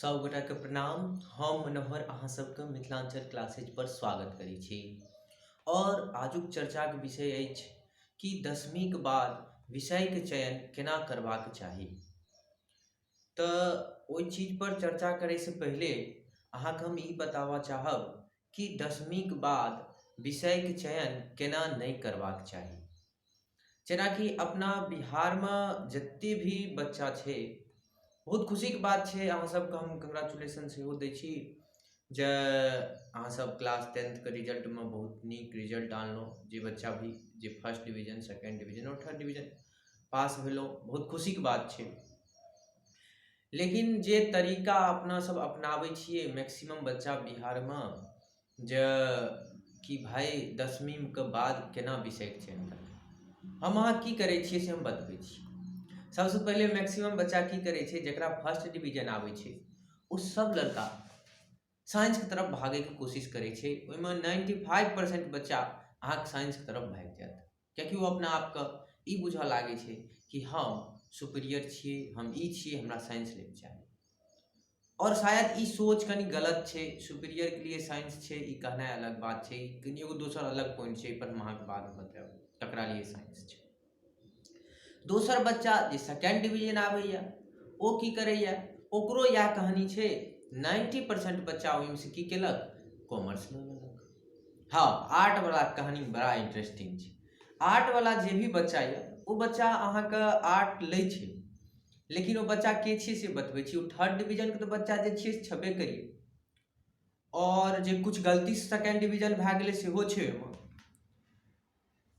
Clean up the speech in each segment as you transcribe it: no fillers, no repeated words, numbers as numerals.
सब गोटाके प्रणाम। हम मनोहर अहाँ सबके मिथिलाञ्चल क्लासेज पर स्वागत करै छी। और आजुक चर्चाके विषय अछि कि दसमीके बाद विषयके चयन केना करबाक चाही। तऽ ओहि चीज पर चर्चा करैसँ पहिले अहाँके हम ई बताबऽ चाहब कि दसमीके बाद विषयके चयन केना नहि करबाक चाही। जेनाकि अपना बिहारमे जते भी बच्चा छै, बहुत खुशीके बात छै, अहाँ सबके हम कंग्रेचुलेशन सेहो दै छी जे अहाँ सब क्लास टेंथके रिजल्टमे बहुत नीक रिजल्ट आनलहुँ। जे बच्चा भी जे फर्स्ट डिवीजन, सेकेंड डिवीजन आओर थर्ड डिवीजन पास भेलहुँ, बहुत खुशीके बात छै। लेकिन जे तरीका अपना सब अपनाबै छियै मैक्सिमम बच्चा बिहारमे, जे कि भाइ दसमीके बाद केना विषयके चयन करबै, हम अहाँ की करै छियै से हम बतबै छी। सबसँ पहिले मैक्सिमम बच्चा की करै छै, जकरा फर्स्ट डिवीजन आबै छै ओ सब लड़का साइंसके तरफ भागैके कोशिश करै छै। ओहिमे 95% बच्चा अहाँके साइंसके तरफ भागि जायत, कियाकि ओ अपना आपके ई बुझऽ लागै छै कि हम सुपीरियर छियै, हम ई छियै, हमरा साइंस लैके चाही। और शायद ई सोच कनि गलत छै, सुपीरियर के लिए साइंस छै ई कहनाइ अलग बात छै, कनि एगो दोसर अलग पॉइंट छै, एहि पर हम अहाँके बादमे बतायब ककरा लिए साइंस छै। दोसर बच्चा जे सेकेंड डिवीजन आबैए ओ की करैए, ओकरो इएह कहानी छै। 90% बच्चा ओहिमे से की केलक, कॉमर्स लऽ लेलक। हँ, आर्ट वाला कहानी बड़ा इंटरेस्टिंग छै। आर्ट वाला जे भी बच्चा यऽ ओ बच्चा अहाँके आर्ट लै छै, लेकिन ओ बच्चा के छियै से बतबै छी। ओ थर्ड डिवीजनके तऽ बच्चा जे छियै से छेबे करियै, आओर जे किछु गलतीसँ सेकेंड डिवीजन भए गेलै सेहो छै ओहिमे।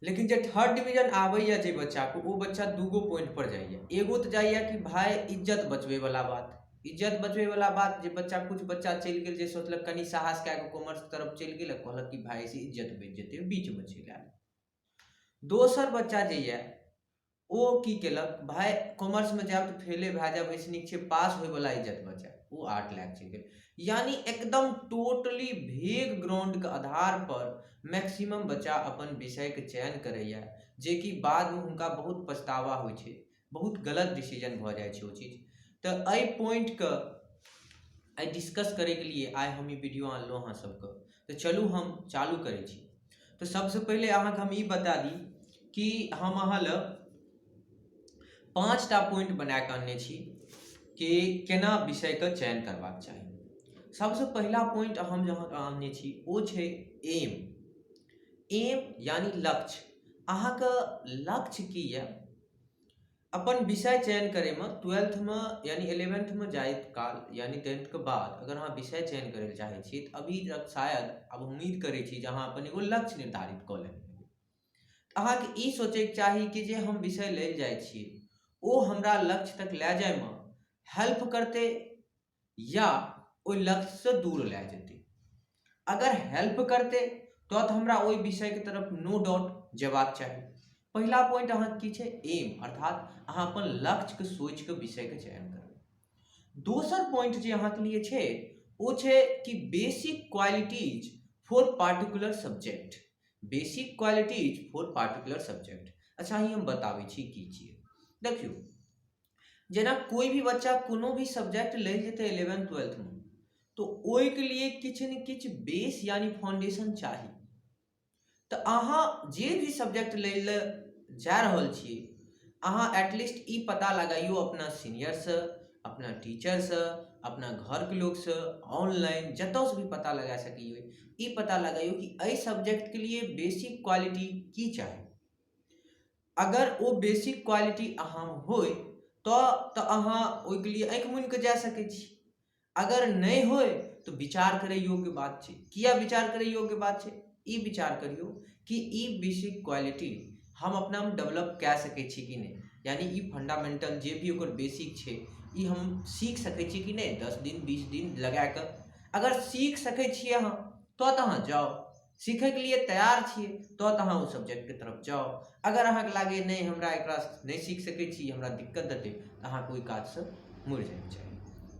लेकिन जे थर्ड डिवीजन आबैए जे बच्चाके, ओ बच्चा दूगो पॉइंट पर जाइए। एगो तऽ जाइए कि भाय इज्जत बचबैवला बात, इज्जत बचबैवला बात जे बच्चा किछु बच्चा चलि गेल जे सोचलक कनि साहस कए कऽ कॉमर्सके तरफ चलि गेल आ कहलक कि भाय एहिसँ इज्जत बचि जेतै, बीचमे चलि आयल। दोसर बच्चा जे यए ओ की केलक, भाय कॉमर्समे जायब तऽ फेले भए जायब, एहिसँ नीक छै पास होयवला इज्जत बचायब, ओ आर्ट लए कऽ चलि गेल। यानी एकदम टोटली भेग ग्राउंडके आधार पर मैक्सिमम बच्चा अपन विषयके चयन करैए, जेकि बादमे हुनका बहुत पछतावा होइ छै, बहुत गलत डिसीजन भऽ जाइ छै ओ चीज। तऽ एहि पॉइंटके आइ डिस्कस करैके लिए आइ हम ई वीडियो आनलहुँ अहाँ सबके। तऽ चलू हम चालू करै छी। तऽ सबसँ पहिले अहाँके हम ई बता दी कि हम अहाँ लग 5टा पॉइंट बना कऽ अनने छी कि केना विषयके चयन करबाक चाही। सबसँ पहिला पॉइंट हम जे अहाँके आनने छी ओ छै एम। एम यानी लक्ष्य। अहाँके लक्ष्य की यऽ अपन विषय चयन करैमे ट्वेल्थमे यानी इलेवेंथमे जाइत काल यानी टेंथके बाद अगर अहाँ विषय चयन करै लए चाहै छी तऽ अभी तक शायद आब उम्मीद करै छी जे अहाँ अपन एगो लक्ष्य निर्धारित कऽ लेने हेबै। अहाँके ई सोचैके चाही कि जे हम विषय लै लए जाइ छी ओ हमरा लक्ष्य तक लए जाइमे हेल्प करतै या ओहि लक्ष्यसँ दूर लए जेतै। अगर हेल्प करतै तऽ हमरा ओहि विषयके तरफ नो डाउट जेबाक चाही। पहिला पॉइंट अहाँके की छै, एम, अर्थात अहाँ अपन लक्ष्यके सोचिके विषयके चयन करबै। दोसर पॉइंट जे अहाँके लिए छै ओ छै कि basic qualities for particular subject. Basic qualities for particular subject. अच्छा, ही हम बताबै छी की छियै। देखियौ, जेना कोई भी बच्चा कोनो भी सब्जेक्ट लै जेतै इलेवेंथ ट्वेल्थमे तऽ ओहिके लिए किछु ने किछु बेस यानी फाउंडेशन चाही। तऽ अहाँ जे भी सब्जेक्ट लै लए जा रहल छी, अहाँ एटलीस्ट ई पता लगाइयौ अपना सीनियरसँ, अपना टीचरसँ, अपना घरके लोकसँ, ऑनलाइन जतऽसँ भी पता लगा सकियै, ई पता लगाइयौ कि एहि सब्जेक्टके लिए बेसिक क्वालिटी की चाही। अगर ओ बेसिक क्वालिटी अहाँमे होय तऽ अहाँ ओहिके लिए आँखि मुनि कऽ जा सकै छी। अगर नहि होय तऽ विचार करै योग्य बात छै। किया विचार करै योग्य बात छै? ई विचार करियौ कि ई बेसिक क्वालिटी हम अपनामे डेवलप कए सकै छी कि नहि, यानी ई फंडामेंटल जे भी ओकर बेसिक छै ई हम सीख सकै छी कि नहि। 10 दिन 20 दिन लगा कऽ अगर सीख सकै छियै अहाँ तऽ अहाँ जाउ, सीखैके लिए तैयार छियै तऽ अहाँ ओ सब्जेक्टके तरफ जाउ। अगर अहाँके लागैए नहि हमरा एकरा नहि सीख सकै छी, हमरा दिक्कत देतै, तऽ अहाँके ओहि काजसँ मुड़ि जाइके चाही।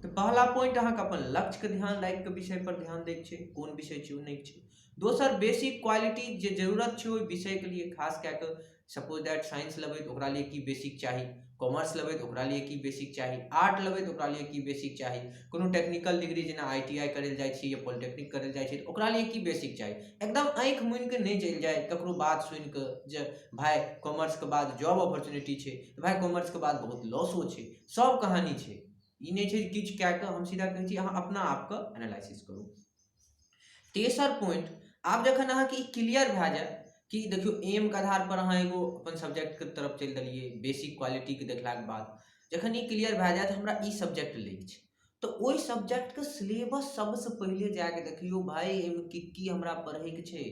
तऽ पहला पॉइंट अहाँके अपन लक्ष्यके ध्यान राखि कऽ विषय पर ध्यान दैके छै, कोन विषय चुनैके छै। दोसर बेसिक क्वालिटी जे जरूरत छै ओहि विषयके लिए, खास कए कऽ सपोज that science लेबै तऽ ओकरा लिए की बेसिक चाही, कॉमर्स लेबै तऽ ओकरा लिए की बेसिक चाही, आर्ट लेबै तऽ ओकरा लिए की बेसिक चाही, कोनो टेक्निकल डिग्री जेना I T I करै लए जाइ छी या पॉलिटेक्निक करै लए जाइ छी तऽ ओकरा लिए की बेसिक चाही। एकदम आँखि मुनिके नहि चलि जाय ककरो बात सुनिकऽ जे भाय कॉमर्सके बाद जॉब ऑपर्चुनिटी छै, तऽ भाय कॉमर्सके बाद बहुत लॉसो छै, सब कहानी छै। ई नहि छै किछु कए कऽ हम सीधा कहै छी अहाँ अपना आपके एनालिसिस करू। तेसर पॉइंट, आब जखन अहाँके ई क्लियर भए जाय कि देखियौ एमके आधार पर अहाँ एगो अपन सब्जेक्टके तरफ चलि देलियै, बेसिक क्वालिटीके देखलाके बाद जखन ई क्लियर भए जायत हमरा ई सब्जेक्ट लैके छै, तऽ ओहि सब्जेक्टके सिलेबस सबसँ पहिले जाके देखियौ भाय एहिमे की की हमरा पढ़ैके छै।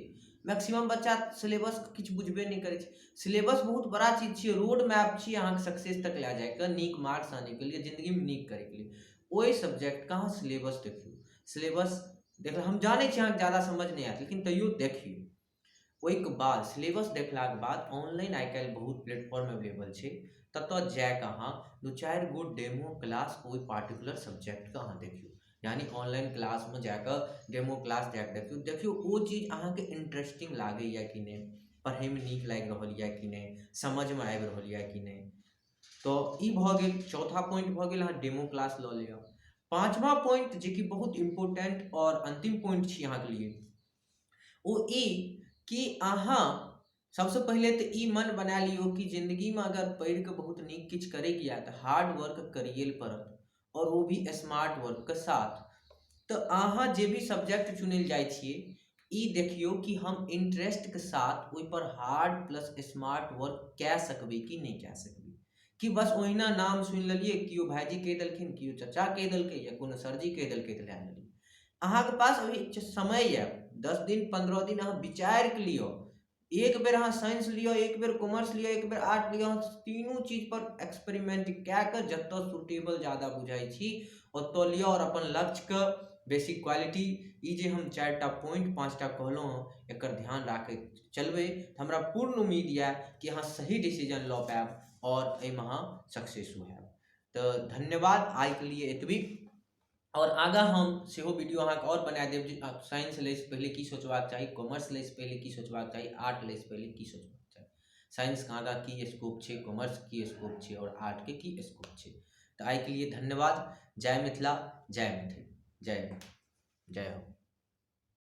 मैक्सिमम बच्चा सिलेबस किछु बुझबे नहि करै छै। सिलेबस बहुत बड़ा चीज छियै, रोड मैप छियै अहाँके सक्सेस तक लए जाइके, नीक मार्क्स आनैके लिए, जिन्दगीमे नीक करैके लिए। ओहि सब्जेक्टके अहाँ सिलेबस देखियौ। सिलेबस देख हम जानै छी अहाँके ज्यादा समझ नहि आयत, लेकिन तैयो देखियौ। ओहिके बाद सिलेबस देखलाके बाद ऑनलाइन आइ काल्हि बहुत प्लेटफॉर्म अवेलेबल छै, ततऽ जाकऽ अहाँ 2-4 गो डेमो क्लास ओहि पार्टिकुलर सब्जेक्टके अहाँ देखियौ। यानी ऑनलाइन क्लासमे जाकऽ डेमो क्लास जाकऽ देखियौ, देखियौ ओ चीज अहाँके इंटरेस्टिंग लागैए कि नहि, पढ़ैमे नीक लागि रहल यऽ कि नहि, समझमे आबि रहल यऽ कि नहि। तऽ ई भऽ गेल चौथा पॉइंट भऽ गेल अहाँ डेमो क्लास लऽ लिअ। पाँचवा पॉइंट जेकि बहुत इम्पोर्टेंट आओर अन्तिम पॉइंट छी अहाँके लिए, ओ ई कि अहाँ सबसँ पहिले तऽ ई मन बना लियौ कि जिन्दगीमे अगर पढ़िकऽ बहुत नीक किछु करैके यऽ तऽ हार्ड वर्क करिए लए पड़त, आओर ओ भी स्मार्ट वर्कके साथ। तऽ अहाँ जे भी सब्जेक्ट चुनै लए जाइ छियै ई देखियौ कि हम इंटरेस्टके साथ ओहिपर हार्ड प्लस स्मार्ट वर्क कए सकबै कि नहि कए सकबै, कि बस ओहिना नाम सुनि लेलियै, केओ भायजी कहि देलखिन, केओ चचा कहि देलकै या कोनो सरजी कहि देलकै तऽ लए लेलियै। अहाँके पास अभी समय यऽ 10 दिन 15 दिन, अहाँ विचारिके लिअ। एक बेर अहाँ साइंस लिअ, एक बेर कॉमर्स लिअ, एक बेर आर्ट लिअ, अहाँ तीनू चीज पर एक्सपेरिमेंट कए कऽ जतऽ सुटेबल ज्यादा बुझाइ छी ओतऽ लिअ आओर अपन लक्ष्यके बेसिक क्वालिटी ई जे हम 4टा पॉइंट 5टा कहलहुँ हँ एकर ध्यान राखैत चलबै तऽ हमरा पूर्ण उम्मीद यऽ कि अहाँ सही डिसीजन लऽ पायब आओर एहिमे अहाँ सक्सेसो हैब। तऽ धन्यवाद, आइके लिए एतबी। आओर आगाँ हम सेहो वीडियो अहाँके आओर बना देब जे साइंस लैसँ पहिले की सोचबाक चाही, कॉमर्स लैसँ पहिले की सोचबाक चाही, आर्ट लैसँ पहिले की सोचबाक चाही, साइंसके आगाँ की स्कोप छै, कॉमर्स की स्कोप छै आओर आर्टके की स्कोप छै। तऽ आइके लिए धन्यवाद। जय मिथिला, जय मैथिली, जय जय हो।